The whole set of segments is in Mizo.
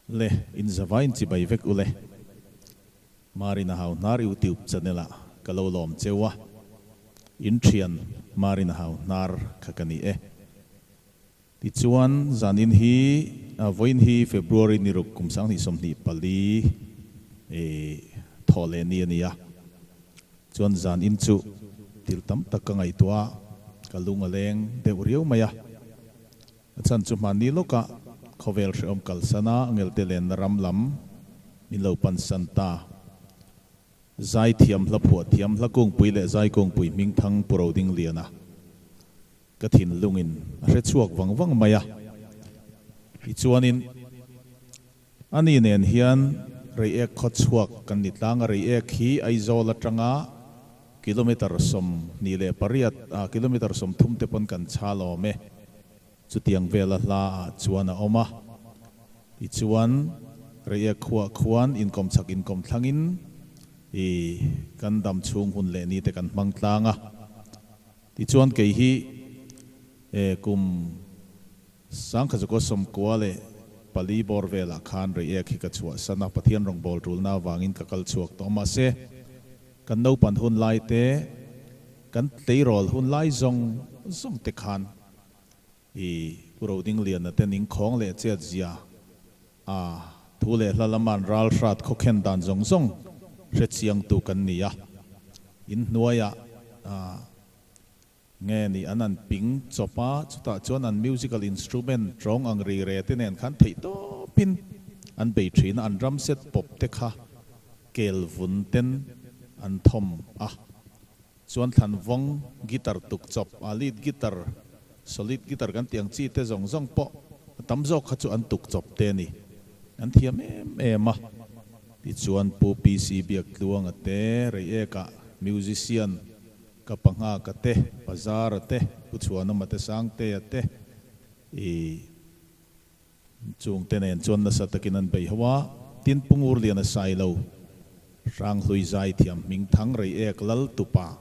Le in zavain chibai vek ule. Marina Hau Hnar YouTube channel ah ka lo lawm cheu a, in thian Marina Hau Hnar kha ka ni e. Tichuan zanin hi vawiin hi February ni ruk kum 2024 thawh leh ni a ni a, chuan zanin chu thil tam tak ka ngaihtuah a, ka lung a leng deuh riau mai a. A chhan chu hmanni lawkah khawvel hrehawm kalsana ngelte lenna ram lam min lo pansan ta. Zaithiam hla phuah thiam hla kungpui leh zai kungpui hmingthang Pu Rodingliana ka thinlungin a hre chhuak vang vang mai a. Tichuanin ani nen hian Reiek khaw chhuak kan ni tlang a, Reiek hi Aizawl atanga kilometre 28, kilometre 30 te pawn kan chhal awm e. Chutiang vela hla ah chuan a awm a. Tichuan Reiek khuah khuan inkawm chhak inkawm thlangin i kan dam chhung hun leh ni te kan hmang tlang a. Tichuan kei hi kum 1994 bawr velah khan Reiek hi ka chhuahsan a, Pathian rawngbâwl ṭulna avangin ka kal chhuak tawh. Mahse, kan naupan hun lai te, kan tleirawl hun lai zawng zawng te khan i Pu Rodingliana te ning khawng leh chet zia a thu leh hla lama an ral hrat khawkhen dan zawng zawng hre chiangtu kan ni a. In hnuaiah Nge ni an an ping chawp a, chutah chuan an musical instrument tawng ang ri re te nen khan theih tawpin an bei thin a, an ram set pawp te kha kel vun ten an thawm a, chuan thlan vawng guitar tuk chawp a lead guitar, solid guitar kan tih ang chi te zawng zawng pawh a tam zawk kha chu an tuk chawp te a ni, an thiam em em a. Tichuan Pu PC Biaktluanga te Reiek-ah musician Ka Panghaka te, Pazara te, Pu Chhuanawma te, Sangtea te i chungte nen chuan nasa takin an bei ho a. Tin, Pu Ngurliana Sailo, Hranghlui Zaithiam hming thang Reiek Lal tupa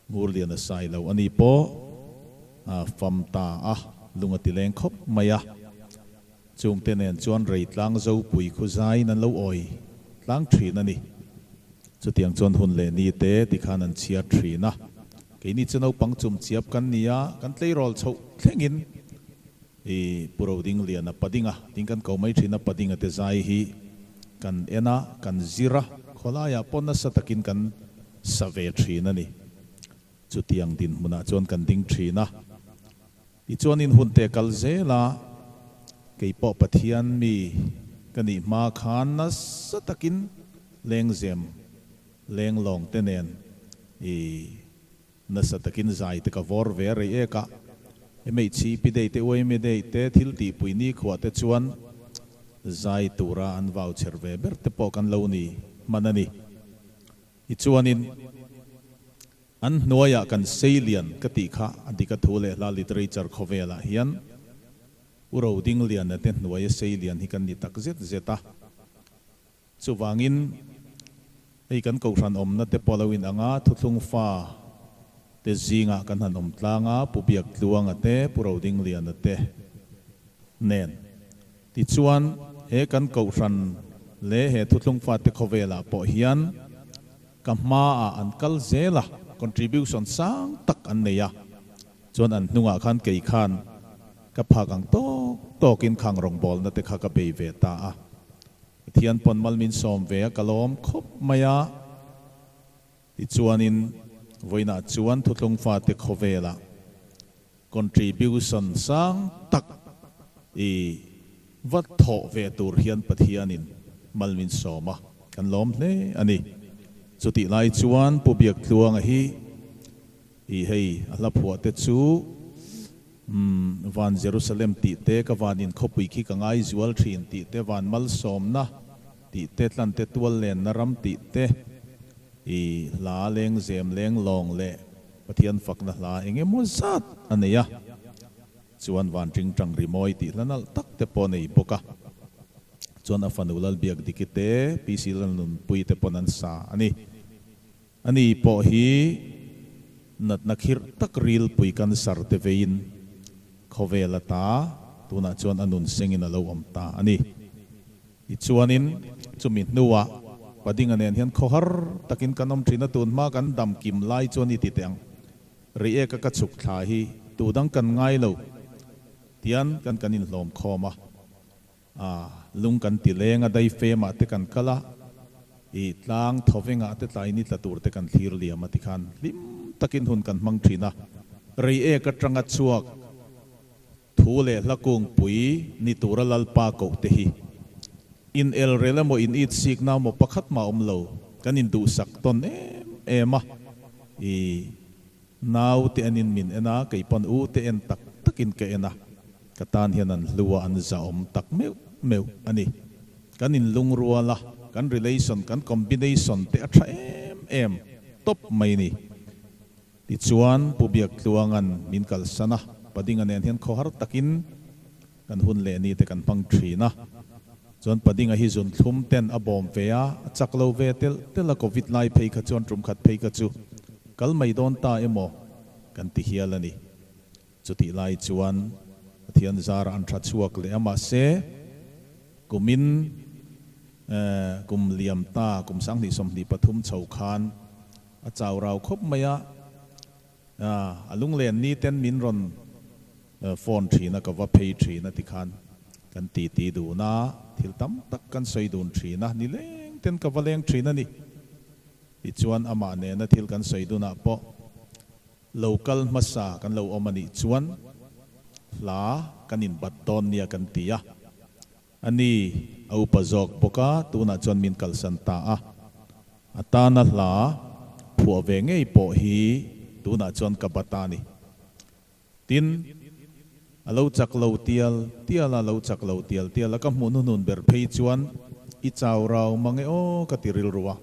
Ngurliana Sailo a ni pawh a fam ta a, lung a ti leng khawp mai a. Chungte nen chuan rei tlang zopui khu zaiin an lo awi tlang thin a ni. Chutiang chuan hun leh ni te tikhan an chhiar thin a. Keini chu naupang chum chiap kan ni a, kan tleirawl chhoh thlengin i Pu Rodingliana Padinga ding kan ko mai thin a, Padinga te zai hi kan en a, kan zir a, khawlaiah pawh nasa takin kan sa ve thin a ni. Chutiang dinhmunah chuan kan ding thin a. Tichuanin hun te kal zel a, kei pawh Pathian mi ka nih hma khan nasa takin lengzem lenglawng te nen i nasa takin zai te ka vawr ve rei ek a. MHCP day te UAME day te thil tihpui nikhua te chuan zai tura an vau chher ve ber te pawh kan lo ni hman a ni. Tichuanin. An hnuaiah kan seilian ka tih kha a dik a thu leh hla literature khawvelah hian U Rodingliana te hnuaia seilian hi kan ni tak zet zet a. Chuvangin hei kan kohhran awmna te pawh lo in anga thuthlung fa te zingah kan han awm tlang a, Pu Biaktluanga te, Pu Rodingliana te nen. Tichuan he kan kohhran leh he thuthlung fa te khawvelah pawh hian Ka hmaah an kal zel a, contribution sang tak an nei a, chuan an hnungah khan kei khan ka phak ang tawk tawkin khang rawngbawlna te kha ka bei ve ta a. Pathian pawn mal min sawm ve a, ka lawm khawp mai a. Tichuanin vawiinah chuan Thuthlung fate khawvelah contribution sang tak i va thawh ve tur hian Pathianin mal min sawm a, kan lawm hle a ni. Chutih lai chuan Pu Biaktluanga hi i hei a hla phuah te chu umm Van Jerusalem tih te, ka van inkhawpui khi ka ngai zual thin tih te, Van malsawmna tih te, Tlante tual lenna ram tih te, i hla lengzem leng lawng leh Pathian fakna hla eng emaw zat a nei a, chuan van tingtang rimawi tih hla nalh tak te pawh a nei bawk a. Chuan a fanu Lalbiak Diki te, PC Lalnunpui te pawn an sa a ni. Ani pawh hi natna khirh tak rilpui cancer te veiin khawvel ata tunah chuan a nun sengin a lo awm ta a ni. Tichuanin chumi hnuah Padinga nen hian khawhar takin kan awm thin a, tun hma kan dam kim lai chuan i ti teh ang. Reiek a ka chhuk thla hi tu dang kan ngai lo tian kan kan inhlawm khawm a, a lung kan ti leng a, daifemah te kan kal a, i tlang thawvengah te tlai ni tla tur te kan thlir liam a tikhan hlim takin hun kan hmang thin a, Reiek atanga chhuak Thu leh hla kungpui ni tura Lalpa koh te hi in el rel emaw in it sik na emaw pakhat mah awm lo, kan in duhsak tawn em em a, i nau te en in min en a, kei pawn u te en tak tak in ka en a, ka tan hian an hlu a, an zahawm tak meuh meuh a ni. Kan in lungrual a, kan relation, kan combination te a tha em em tawp mai ni. Tichuan, Pu Biaktluanga'n min kalsan a, Padinga nen hian khawhar takin kan hun leh ni te kan hmang thin a. Chuan Padinga hi zun thlum ten a bawm ve a, a chak lo ve telh telh a, Covid lai phei kha chuan tum khat phei kha chu kal mai dawn ta emaw kan ti hial a ni. Chutih lai chuan Pathian zara an tha chhuak leh a, mahse kumin kum liam ta kum 2023 chho khan A chau rau khawp mai a, a lunglen ni ten min rawn phone thin a, ka va phei thin a tikhan kan titi dun a, thil tam tak kan sawi dun thin a, nileng ten ka va leng thin a ni. Tichuan amah nena thil kan sawi dunah pawh lo kal hmasa kan lo awm a nih chuan hla kan inbat dawn nia kan ti a. A ni, a upa zawk bawk a, tunah chuan min kalsan ta a. A tana hla phuah ve ngei pawh hi tunah chuan ka bat a ni. Tin, a lo chak lo tial tial a, lo chak lo tial tial a, ka hmuh hnuhnun ber phei chuan i chau rau mang e aw ka ti rilru a.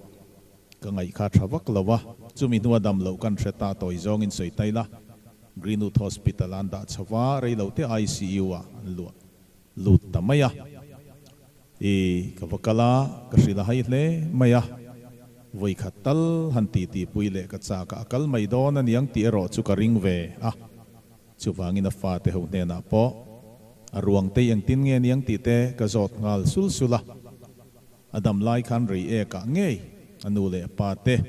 Ka ngaih kha tha vak lo a, chumi hnua dam loh kan hre ta tawi zawngin sawi tai la, Greenwood Hospital-a an dah chho va, reilote ICU ah an luah. Lut ta mai a. I ka va kal a, ka hrilh a hai hle mai a. Vawi khat tal han ti ti pui leh ka chak a, a kal mai dawn a niang tih erawh chu ka ring ve a. Chuvangin a fate ho hnenah pawh a ruang tei engtin nge niang tih te ka zawt nghal sul sul a. A dam lai khan rei ek ah ngei a nu leh pa te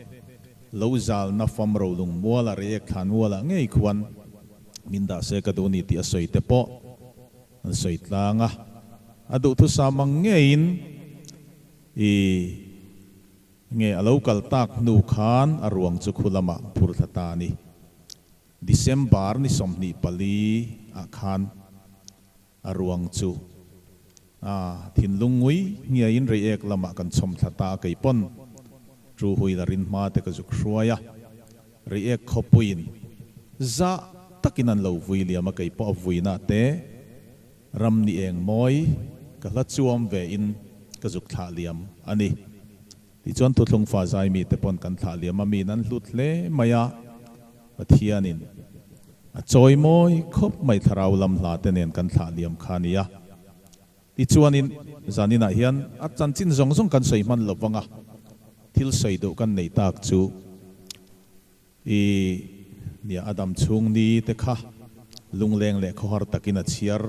lo zalna fam rolung mual a rei ek thlan mual ah ngei khuan min dah se ka duh ni tih a sawi te pawh An sawi tlang a, a duhthusam ang ngeiin i nge a lo kal tak hnu khan a ruang chu khu lamah phur thla ta a ni. December ni 24 ah khan a ruang chu a thinlung ngui ngiaiin Reiek lamah kan chhawm thla ta a, kei pawn Chu hui la rin hma te ka zuk hruai a, Reiek khawpuiin zah takin an lo vui liam a, kei pawh a vuina te ram ni eng mawi ka hla chuam ve in ka zuk thlah liam a ni. Tichuan Thuthlung fa zai mi te pawn kan thlah liam a, mi nan hlut hle mai a, Pathianin a chawi mawi khawp mai thlarau lam hla te nen kan thlah liam kha a ni a. Tichuanin, zaninah hian a chanchin zawng zawng kan sawi hman lo vang a, thil sawi duh kan nei tak chu i nia a dam chhung ni te kha lungleng leh khawhar takin a chhiar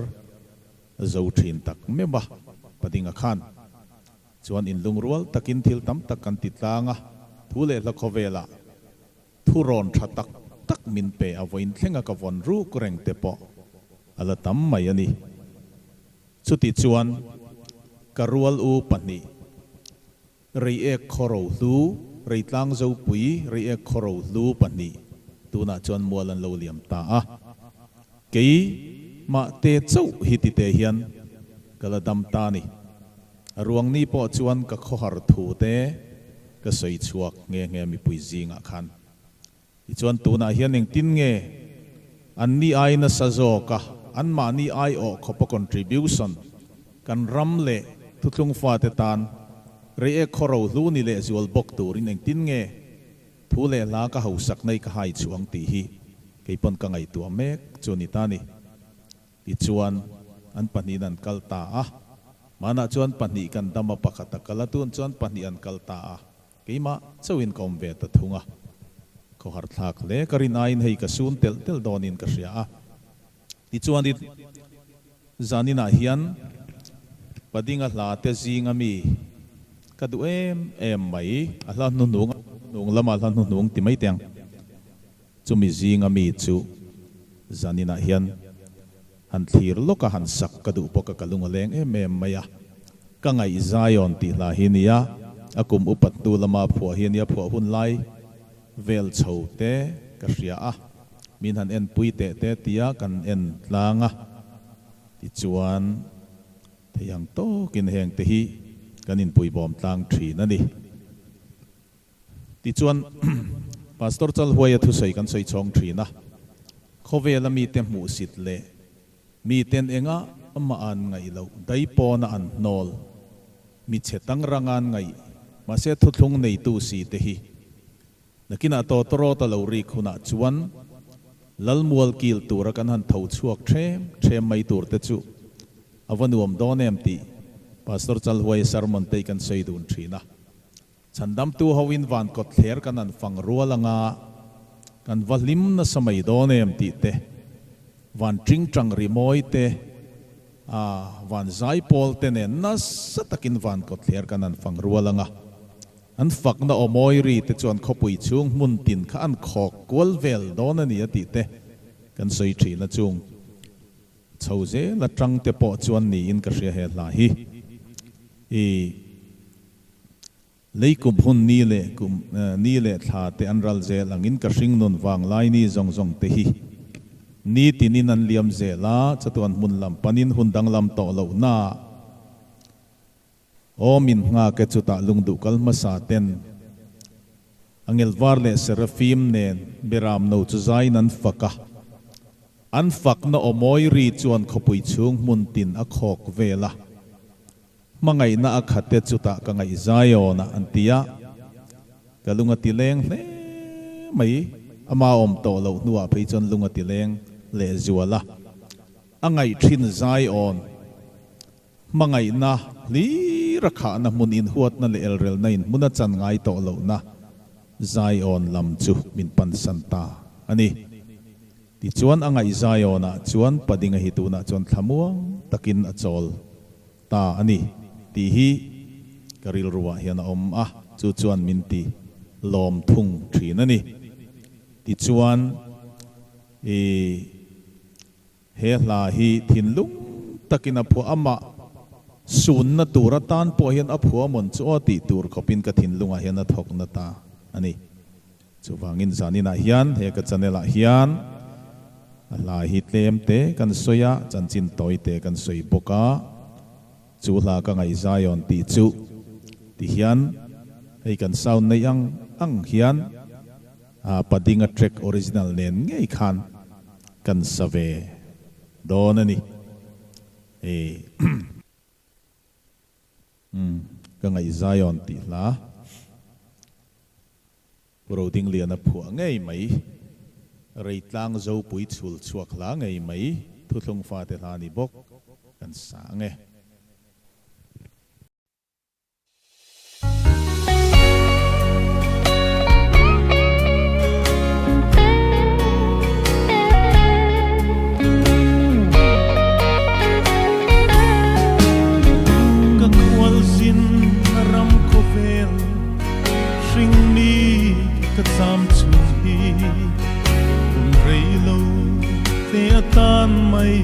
zo thin tak meuh a, Padinga khan chuan inlungrual takin thil tam tak kan ti tlang a, thu leh hla khawvelah Thu rawn tha tak tak min pe a vawiin thlenga ka vawn ruk reng te pawh a la tam mai a ni. Chuti chuan ka rual u pahnih, Reiek Khawro Hlu, Reitlang Zopui, Reiek Khawro Hlu pahnih tunah chuan mual an lo liam ta a. Kei mah te chauh hi ti te hian ka la dam ta a ni. A ruang ni pawh chuan ka khawhar thu te ka sawi chhuak nghe nghe mipui zingah khan. Tichuan tunah hian engtin nge an ni ai nasa zawk a, anmahni aiawh khawpa contribution kan ram leh thuthlung fate tan Reiek khaw rohlu ni leh zual bawk turin engtin nge thu leh hla ka hausak nei ka hai chhuang tih hi kei pawn ka ngaihtuah mek chu ni ta ni. Tichuan, an pahnihin an kal ta a. Hmanah chuan pahnih kan dam a, pakhat a kal a, tun chuan pahnih an kal ta a. Keimah chauhin ka awm ve ta thung a. Khawhar thlak hle ka rin aiin hei ka sun telh telh dawnin ka hria a. Tichuan, zaninah hian Padinga hla te zinga mi ka duh em em mai, a hla hnuhnung a hnuhnung lama hla hnuhnung ti mai teh ang. Chumi zinga mi chu zaninah hian han thlir lawk a han sak ka duh bawk a, ka lung a leng em em mai a. Ka ngaih Zion tih hla hi nia, a kum upat hnu lama phuah hi a nia, phuah hun lai vel chho te ka hria a, min han enpui teh te tia kan en tlang a, tichuan thei ang tawkin heng te hi kan inpuibawm tlang thin a ni. Tichuan, Pastor Chalhuaia thusawi kan sawi chhawng thin a, khawvela mite hmuhsit leh miten enga mah an ngaih loh, daipawna an hnawl, mi chhe tangranga an ngaih, mahse thuthlung neitu si te hi nakinah tawtawrawt a lo rik hunah chuan Lalmual kil tura kan han tho chhuak threm threm mai tur te chu a va nuam dawn em tih Pastor Chalhuaia sermon te hi kan sawi dun thin a. Chhandamtu hoin van kawt thler kan han fang rual anga kan va hlim nasa mai dawn em tih te, van tingtang rimawi te, a van zaipawl te nen nasa takin van kawt thler kan han fang rual anga an fakna aw mawi ri te chuan khawpui chhung hmun tin kha an khawk kual vel dawn a ni a tih te kan sawi thin a chung chho zel atang te pawh chuan niin ka hria he hla hi i Lei kum hun ni leh kum ni leh thla te an ral zel angin ka hring nun vang lai ni zawng zawng te hi ni tinin an liam zel a, chatuan hmun lam panin hun danglam tawh loh na aw min nghak e chutah lungduh kal hmasa ten angel var leh serafim nen beram no chu zaiin an fak a, an fakna aw mawi ri chuan khawpui chhung hmun tin a khawk vel a. Hmangaihna a khat te chutah ka ngaih Zion ah an ti a, ka lung a ti leng hle mai. Ama awm tawh loh hnuah phei chuan lung a ti leng leh zual a. A ngaih thin Zion, hmangaihna hlir a khahna hmun inhuatna leh elrelna in hmun a chan ngai tawh lohna Zion lam chu min pansan ta a ni. Tichuan a ngaih Zion ah chuan Padinga hi tunah chuan thlamuang takin a chawl. Ta a ni tih hi ka rilruah hian a awm a, chu chuan min ti lawm thung thin a ni. Tichuan i he hla hi thinlung takin a phuah amah sunna tur atan pawh hian a phuah mawn chu aw tih tur khawpin ka thinlungah hian a thawk na ta a ni. Chuvangin zaninah hian he ka channel ah hian a hla hi tlem te kan sawi a, chanchin tawi te kan sawi bawk a, chu hla ka ngaih Zion tih chu ti hian hei kan sound neih ang ang hian a Padinga track original nen ngei khan kan sa ve dawn a ni. Hei. Umm ka ngaih Zion tih hla Pu Rodingliana phuah ngei mai, Reitlang Zopui chhul chhuak hla ngei mai, Thuthlung fate hla ni bawk kan sa ang e. Ka khualzin ram khawvel hringmi ka cham chung hi hun rei lo te atan mai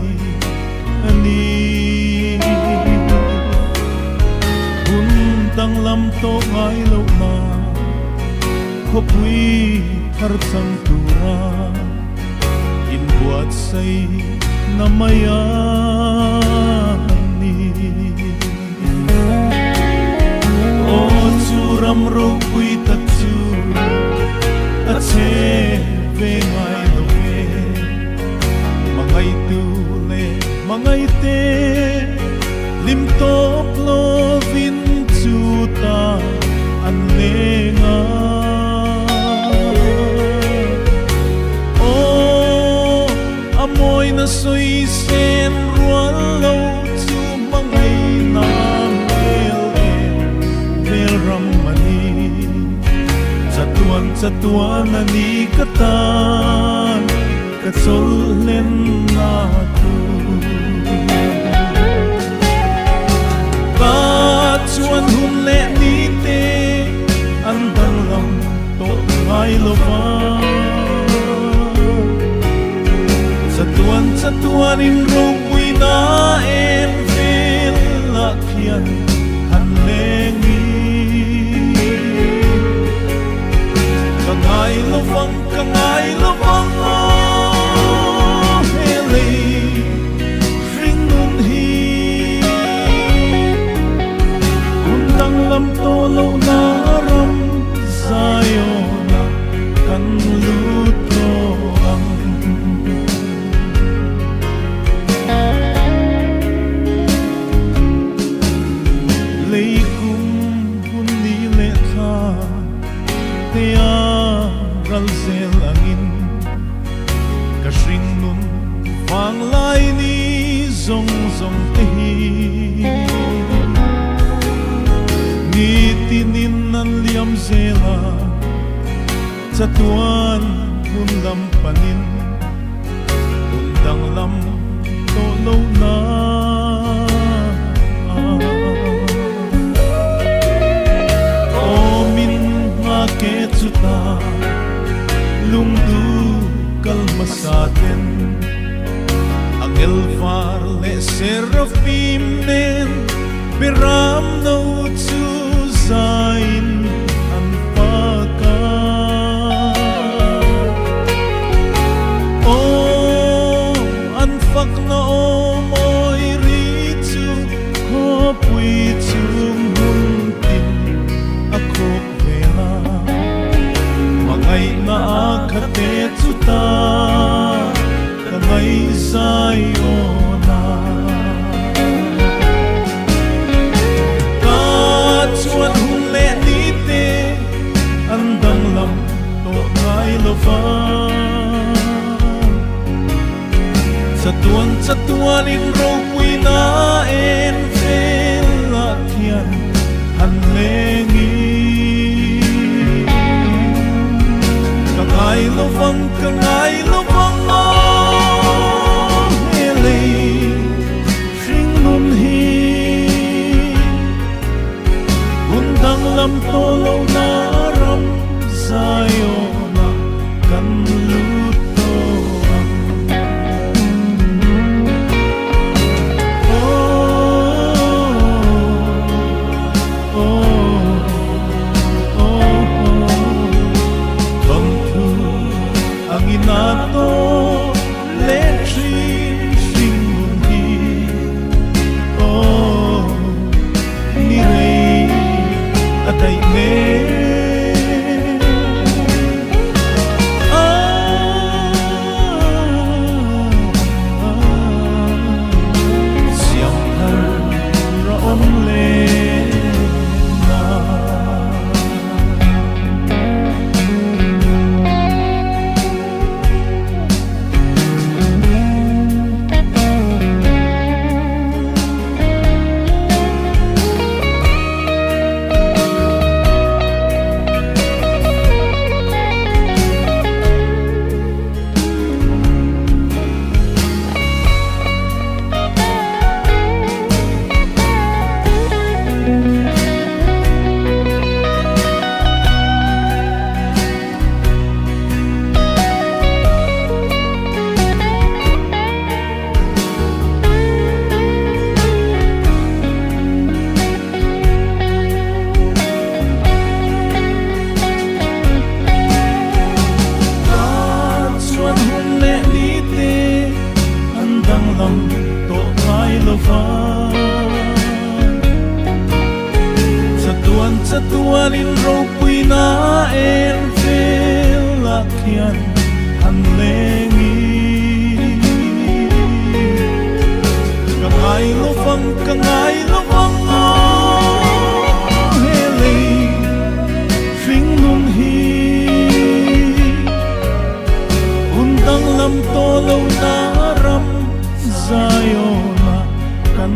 a ni. Hun danglam tawh ngai loh na khawpui thar chang tura inbuatsaih na mai a ni. Aw chu ram ropui tak chu a che ve ngai lo ve, hmangaihtu leh hmangaihte hlim tawp lovin chu ta an leng a. Aw a mawina sawi sen rual lo chu hmangaihna hmel em hmel ram a ni. Chatuan chatuan a ni ka tan ka chawlhlenna thu. ngai lo vang. Chatuan chatuanin ropuina en velah khian han leng i. Ka ngai lo vang, ka ngai lo vang aw he lei hring nun hi. Hun danglam tawh lohna ram Zion-ah kan lut tawh ang. Lei kum hun ni leh thla te a ral zel angin ka hring nun vang lai ni zawng zawng te hi nitinin an liam zel a, chatuan hmun lam panin hun danglam tawh lo na. Awmin nghake chuta lungdu kal hmasa ten angel var leh serafim nen Beram no chu zain an fak a. Aw, an fak na aw mawi ri chu khawpui chung hmun tin a khawk vel a. Hmangaihna a khate chu ta ka ngaihzai awn a. Ka chuan hun leh ni te an danglam tawh ngai lo va. Chatuan chatuanin ropuina en velah khian han leng i. Ka ngai lo vang, ka ngai lo vang aw he lei hring nun hi. Hun danglam tawh lohna ram Zion-ah kan lut tawh ang. Thawnthu angin a tawh leh thin hring nun hi. Aw ni rei a daih nen. Siam thar a awm leh na. Ka chuan hun leh ni te an danglam tawh ngai lo va. Chatuan chatuanin ropuina en velah khian han leng i. Ka ngai lo vang, ka ngai lo vang aw he lei hring nun hi. Hun danglam tawh lo na ram Zion-ah kan.